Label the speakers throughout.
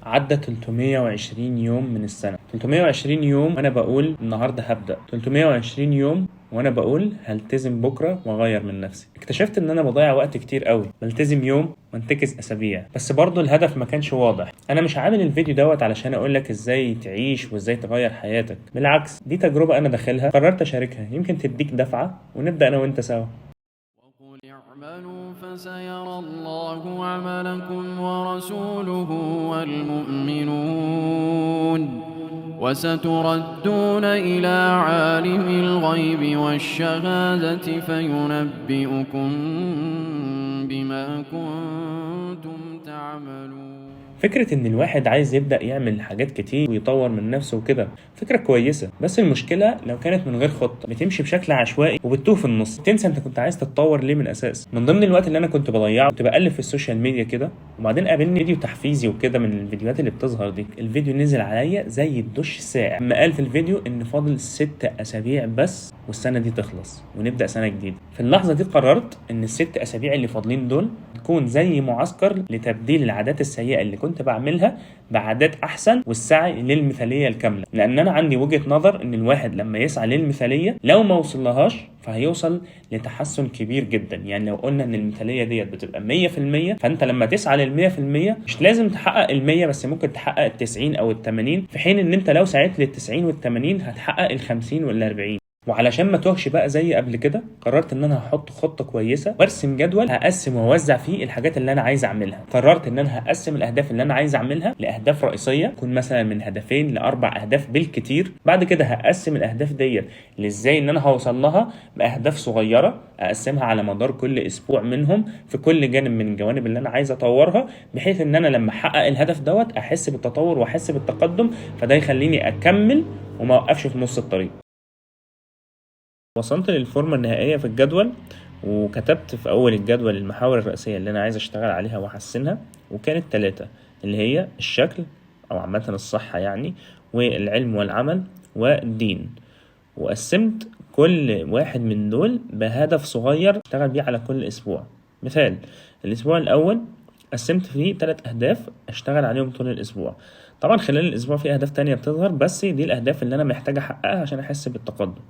Speaker 1: عدى 320 يوم من السنة، 320 يوم وأنا بقول النهاردة هبدأ، 320 يوم وأنا بقول هلتزم بكرة وأغير من نفسي. اكتشفت إن أنا بضيع وقت كتير قوي، بلتزم يوم وانتكس أسابيع، بس برضو الهدف ما كانش واضح. أنا مش عامل الفيديو دوت علشان أقولك إزاي تعيش وإزاي تغير حياتك، بالعكس دي تجربة أنا داخلها قررت أشاركها، يمكن تديك دفعة ونبدأ أنا وإنت سوا.
Speaker 2: وقل اعملوا فسيرى الله عملكم ورسوله والمؤمنون وستردون إلى عالم الغيب والشهادة فينبئكم بما كنتم تعملون.
Speaker 1: فكرة إن الواحد عايز يبدأ يعمل حاجات كتير ويطور من نفسه وكده فكرة كويسة، بس المشكلة لو كانت من غير خطة، بتمشي بشكل عشوائي وبتتوه في النص، تنسى أنت كنت عايز تتطور ليه من الأساس. من ضمن الوقت اللي أنا كنت بضيعه كنت بقلب في ال social media كده، وبعدين قابلني فيديو تحفيزي وكده من الفيديوهات اللي بتظهر دي. الفيديو نزل عليا زي الدش الساقع، لما قال في الفيديو إن فاضل 6 أسابيع بس والسنة دي تخلص ونبدأ سنة جديدة. في اللحظة دي قررت إن ال6 أسابيع اللي فاضلين دول تكون زي معسكر لتبديل العادات السيئة اللي كنت بعملها بعادات أحسن والسعي للمثالية الكاملة، لأن أنا عندي وجهة نظر إن الواحد لما يسعى للمثالية لو ما وصلهاش فهيوصل لتحسن كبير جدا. يعني لو قلنا إن المثالية ديت بتبقى 100%، فأنت لما تسعى لل100% مش لازم تحقق 100، بس ممكن تحقق 90 أو 80، في حين إن أنت لو سعيت لل90 وال80 هتحقق 50 وال40. وعلشان ما توهش بقى زي قبل كده، قررت ان انا هحط خطه كويسة وارسم جدول هقسم واوزع فيه الحاجات اللي انا عايز اعملها. قررت ان انا هقسم الاهداف اللي انا عايز اعملها لاهداف رئيسية، تكون مثلا من 2 ل4 اهداف بالكتير. بعد كده هقسم الاهداف ديت لازاي ان انا هوصل لها باهداف صغيرة، اقسمها على مدار كل اسبوع منهم في كل جانب من الجوانب اللي انا عايز اطورها، بحيث ان انا لما احقق الهدف دوت احس بالتطور واحس بالتقدم، فده يخليني اكمل وما اوقفش في نص الطريق. وصلت للفورمة النهائية في الجدول، وكتبت في أول الجدول المحاور الرئيسية اللي أنا عايز أشتغل عليها وأحسنها، وكانت 3 اللي هي الشكل أو عامة الصحة يعني، والعلم والعمل، والدين. وقسمت كل واحد من دول بهدف صغير أشتغل بيه على كل أسبوع. مثال الأسبوع الأول قسمت فيه 3 أهداف أشتغل عليهم طول الأسبوع. طبعا خلال الأسبوع في أهداف تانية بتظهر، بس دي الأهداف اللي أنا محتاج أحققها عشان أحس بالتقدم.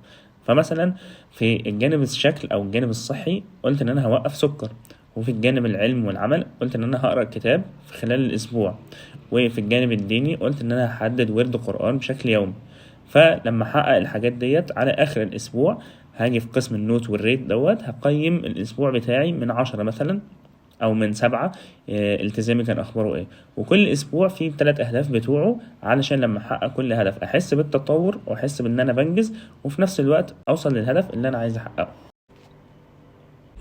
Speaker 1: فمثلا في الجانب الشكل أو الجانب الصحي قلت إن أنا هوقف سكر، وفي الجانب العلم والعمل قلت إن أنا هقرأ كتاب في خلال الأسبوع، وفي الجانب الديني قلت إن أنا هحدد ورد قرآن بشكل يومي. فلما أحقق الحاجات ديت على آخر الأسبوع هاجي في قسم ال note وال rate دوت هقيم الأسبوع بتاعي من 10 مثلا أو من 7، التزامي كان أخباره إيه. وكل أسبوع فيه 3 أهداف بتوعه، علشان لما أحقق كل هدف أحس بالتطور وأحس بإن أنا بنجز، وفي نفس الوقت أوصل للهدف اللي أنا عايز أحققه.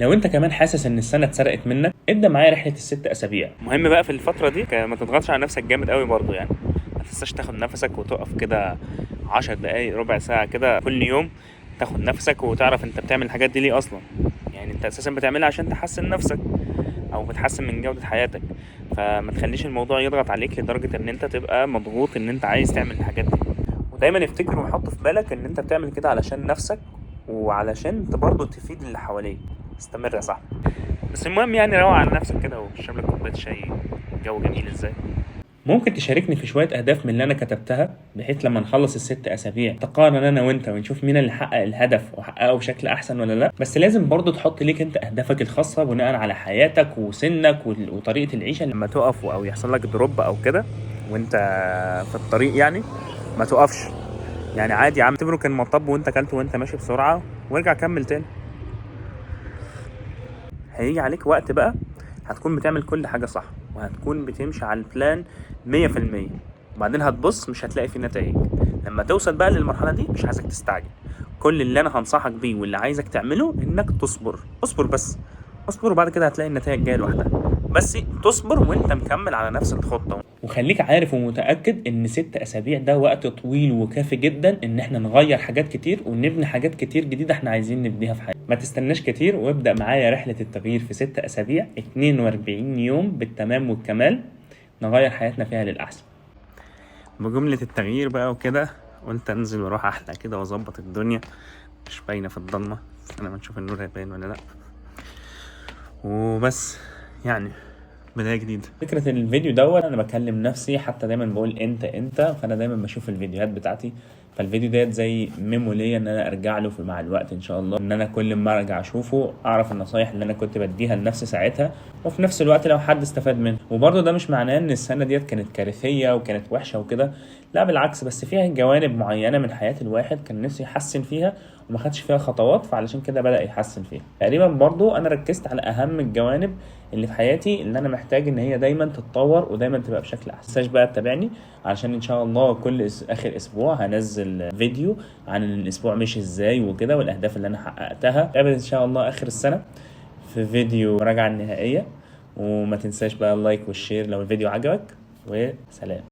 Speaker 1: لو أنت كمان حاسس إن السنة اتسرقت منك، ابدأ معايا رحلة ال6 أسابيع. مهم بقى في الفترة دي ما تضغطش على نفسك جامد قوي برضو، يعني ما تنساش تاخد نفسك وتقف كده 10 دقايق ربع ساعة كده كل يوم، تاخد نفسك وتعرف أنت بتعمل الحاجات دي ليه أصلا. يعني أنت أساسا بتعملها عشان تحسن نفسك او بتحسن من جودة حياتك، فما تخليش الموضوع يضغط عليك لدرجة ان انت تبقى مضغوط ان انت عايز تعمل الحاجات دي. ودايما افتكر وحط في بالك ان انت بتعمل كده علشان نفسك وعلشان انت برضه تفيد اللي حواليك. استمر يا صاحبي. بس المهم يعني روق على نفسك كده واشرب لك كوباية شاي، جو جميل ازاي. ممكن تشاركني في شوية أهداف من اللي أنا كتبتها، بحيث لما نخلص ال6 أسابيع تقارن أنا وأنت ونشوف مين اللي حقق الهدف وحققه بشكل أحسن ولا لأ. بس لازم برضو تحط ليك أنت أهدافك الخاصة بناء على حياتك وسنك وطريقة العيشة. لما تقف أو يحصل لك دروب أو كده وأنت في الطريق، يعني ما تقفش، يعني عادي يا عم، اعتبره كان مطب وأنت كلته وأنت ماشي بسرعة وارجع كمل تاني. هيجي عليك وقت بقى هتكون بتعمل كل حاجة صح، وهتكون بتمشي على البلان 100%، وبعدين هتبص مش هتلاقي فيه نتائج. لما توصل بقى للمرحلة دي مش عايزك تستعجل. كل اللي انا هنصحك بيه واللي عايزك تعمله انك تصبر، اصبر بس، اصبر، وبعد كده هتلاقي النتائج جاية لوحدها. بس تصبر وانت مكمل على نفس الخطة، وخليك عارف ومتأكد ان 6 أسابيع ده وقت طويل وكافي جدا ان احنا نغير حاجات كتير ونبني حاجات كتير جديدة احنا عايزين نبنيها في حياتنا. ما تستناش كتير وابدأ معايا رحلة التغيير في 6 أسابيع، 42 يوم بالتمام والكمال، نغير حياتنا فيها للأحسن. بجملة التغيير بقى وكده قلت انزل واروح احلق كده واظبط الدنيا، مش باينة في الضلمة، انا ما نشوف النور هيبان ولا لا. وبس يعني
Speaker 3: بداية جديدة.
Speaker 1: فكرة الفيديو دوت انا بكلم نفسي، حتى دايما بقول انت، فانا دايما بشوف الفيديوهات بتاعتي، فالفيديو ديت زي memo ليا ان انا ارجع له مع الوقت ان شاء الله، ان انا كل ما ارجع اشوفه اعرف النصايح اللي انا كنت بديها لنفسي ساعتها، وفي نفس الوقت لو حد استفاد منه. وبرده ده مش معناه ان السنة ديت كانت كارثية وكانت وحشة وكده، لا بالعكس، بس فيها جوانب معينة من حياة الواحد كان نفسه يحسن فيها وما خدش فيها خطوات، فعلشان كده بدأ يحسن فيها. تقريبا برضو انا ركزت على اهم الجوانب اللي في حياتي اللي انا محتاج ان هي دايما تتطور ودايما تبقى بشكل احسن. متنساش بقى تتابعني، علشان ان شاء الله كل اخر اسبوع هنزل فيديو عن الاسبوع مشي ازاي وكده، والاهداف اللي انا حققتها. نتقابل ان شاء الله اخر السنة في فيديو مراجعة النهائية. وما تنساش بقى ال like وال share لو الفيديو عجبك، وسلام.